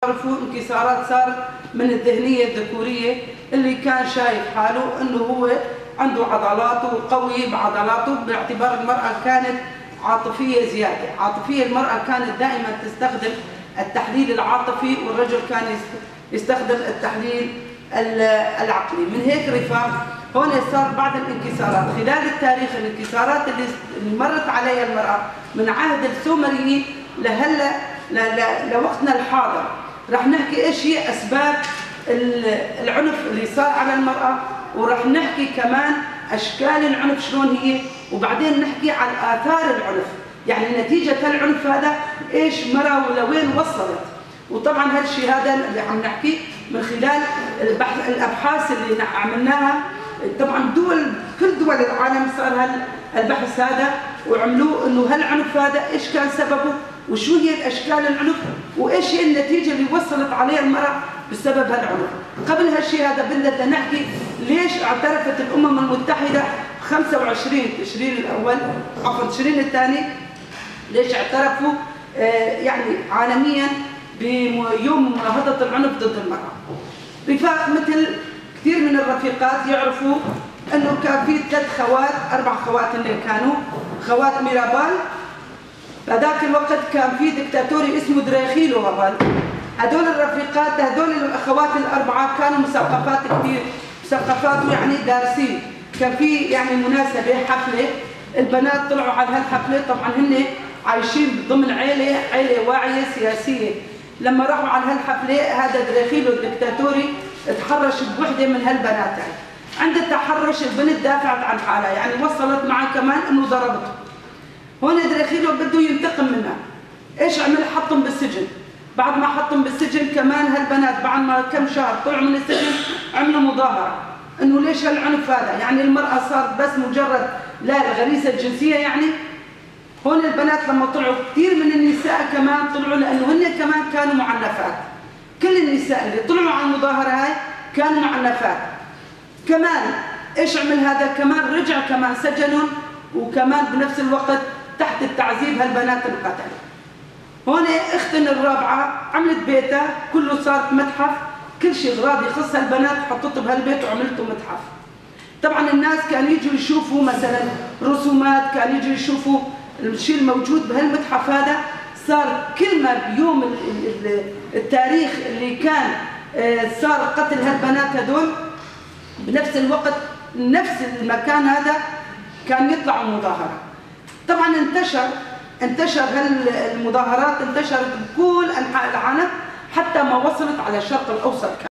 بتعرفوا انكسارات صارت من الذهنية الذكورية اللي كان شايف حاله انه هو عنده عضلاته وقوي بعضلاته، باعتبار المرأة كانت عاطفية زيادة، عاطفية. المرأة كانت دائما تستخدم التحليل العاطفي والرجل كان يستخدم التحليل العقلي. من هيك رفاق هون صار بعض الانكسارات خلال التاريخ، الانكسارات اللي مرت عليها المرأة من عهد السومريين لهلا لوقتنا الحاضر. رح نحكي ايش هي اسباب العنف اللي صار على المرأة، ورح نحكي كمان اشكال العنف شلون هي، وبعدين نحكي عن اثار العنف، يعني نتيجة العنف هذا ايش مرة ولوين وصلت. وطبعا هالشيء هذا اللي عم نحكي من خلال الابحاث اللي عملناها. طبعا كل دول العالم صار هالبحث هذا وعملوه، انه هالعنف هذا ايش كان سببه وشو هي الاشكال العنف وايش هي النتيجة اللي وصلت عليها المراة بسبب هالعنف. قبل هالشيء هذا بدنا نحكي ليش اعترفت الامم المتحدة 25 تشرين الاول، عفوا تشرين الثاني، ليش اعترفوا يعني عالميا بيوم مناهضه العنف ضد المراة. رفاق مثل كثير من الرفيقات يعرفوا انه كان في 3 خوات، 4 خوات اللي كانوا خوات ميرابال. بهذاك الوقت كان في دكتاتوري اسمه دراخيلو هبل. هدول الرفيقات، هدول الاخوات الاربعة كانوا مثقفات كثير، مثقفات يعني دارسين. كان في يعني مناسبة حفلة، البنات طلعوا على هالحفله، طبعا هن عايشين ضمن عائلة واعية سياسية. لما راحوا على هالحفله هذا دراخيلو الدكتاتوري تحرش بوحده من هالبنات. يعني عند التحرش البنت دافعت عن حالها، يعني وصلت معها كمان انه ضربته. هون دراخيلو بده ينتقم منها، ايش عمل؟ حطهم بالسجن. بعد ما حطهم بالسجن كمان هالبنات بعد ما كم شهر طلعوا من السجن عملوا مظاهره انه ليش هالعنف هذا؟ يعني المراة صارت بس مجرد لا الغريزة الجنسية. يعني هون البنات لما طلعوا كثير من النساء كمان طلعوا لانه هن كمان كانوا معنفات. كل النساء اللي طلعوا على المظاهرة هاي كانوا معنفات. كمان ايش عمل هذا؟ كمان رجع كمان سجنهم، وكمان بنفس الوقت تحت التعذيب هالبنات انقتلوا. هون اختن الرابعة عملت بيتها كله صار متحف، كل شيء اغراض يخص هالبنات حطته بهالبيت وعملته متحف. طبعا الناس كانوا يجوا يشوفوا مثلا رسومات، كانوا يجوا يشوفوا الشيء الموجود بهالمتحف هذا. صار كل ما بيوم التاريخ اللي كان صار قتل هالبنات هدول بنفس الوقت نفس المكان هذا كان يطلعوا مظاهرة. طبعا انتشر هالمظاهرات، انتشرت بكل انحاء العالم حتى ما وصلت على الشرق الاوسط كان.